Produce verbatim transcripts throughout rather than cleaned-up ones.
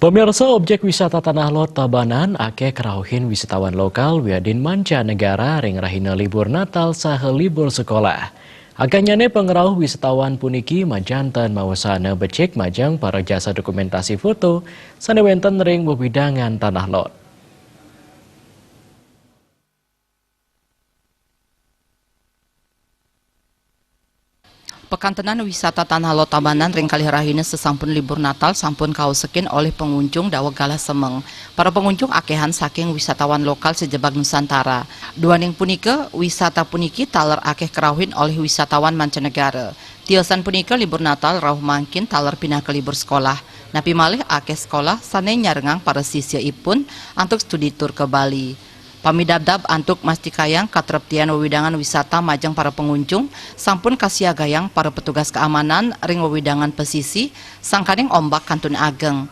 Pemirsa, objek wisata Tanah Lot Tabanan akeh kerauhin wisatawan lokal wiadin mancanegara ring rahina libur Natal saha libur sekolah. Akehnyane pangrauh wisatawan puniki majanten mawasana becik majeng para jasa dokumentasi foto sane wenten ring wewidangan Tanah Lot. Pakantenan wisata Tanah Lot Tabanan ring kalih rahina sasampun libur Natal sampun kausekin olih pangunjung daweg galah semeng. Para pangunjung akehan saking wisatawan lokal sajebag Nusantara. Duaning punika, wisata puniki taler akeh kerauhin olih wisatawan mancanegara. Tiosan punika, libur Natal rauh mangkin taler pinaka libur sekolah. Napi malih akeh sekolah sane nyarengang para sisyaipun antuk studi tur ka Bali. Pamidabdab antuk mastikayang katreptian wewidangan wisata majeng para pangunjung sampun kasiagayang para petugas keamanan ring wewidangan pesisi sangkaning ombak kantun ageng.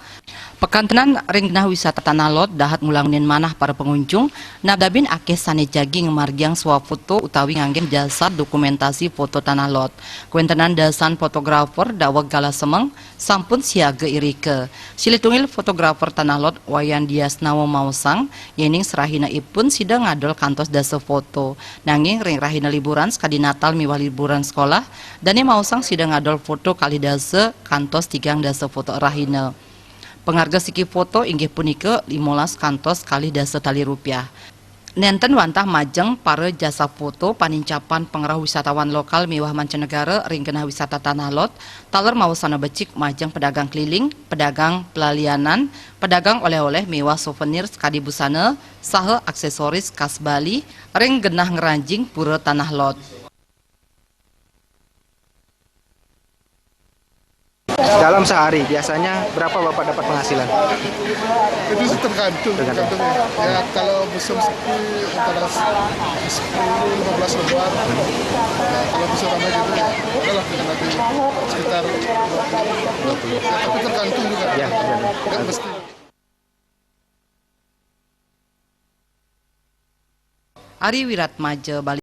Pakantenan ring genah wisata Tanah Lot dahat ngulangunin manah para pangunjung nabdabin akeh sane jagi ngamargiang swafoto utawi nganggen jasa dokumentasi foto Tanah Lot. Kawentenan dasan fotografer daweg galah semeng sampun siaga irika. Silih tunggil fotografer Tanah Lot Wayan Diasnawa maosang, yening serahinaipun sida ngadol kantos dasa foto. Nanging ring rahina liburan sakadi Natal miwah liburan sekolah, dane maosang sida ngadol foto kalih dasa kantos tigang dasa foto rahina. Pangarga siki foto inggih punika limolas kantos kalih dasa tali rupiah. Nenten wantah majeng para jasa foto panincapan pangrauh wisatawan lokal miwah mancanegara ring genah wisata Tanah Lot, taler mawasana becik majeng pedagang keliling, pedagang pelalianan, pedagang oleh-oleh miwah souvenir sakadi busana saha aksesoris khas Bali ring genah ngranjing Pura Tanah Lot. Dalam sehari, biasanya berapa Bapak dapat penghasilan? Itu sih tergantung, tergantung. Ya, kalau musim sepi antara sepuluh lima belas lembar. Ya, kalau musim ramai gitu ya, adalah dengan nanti sekitar dua puluh. Ya, tapi tergantung juga. Ya, ya. Nggak mesti. Ari Wiratmaja, Bali.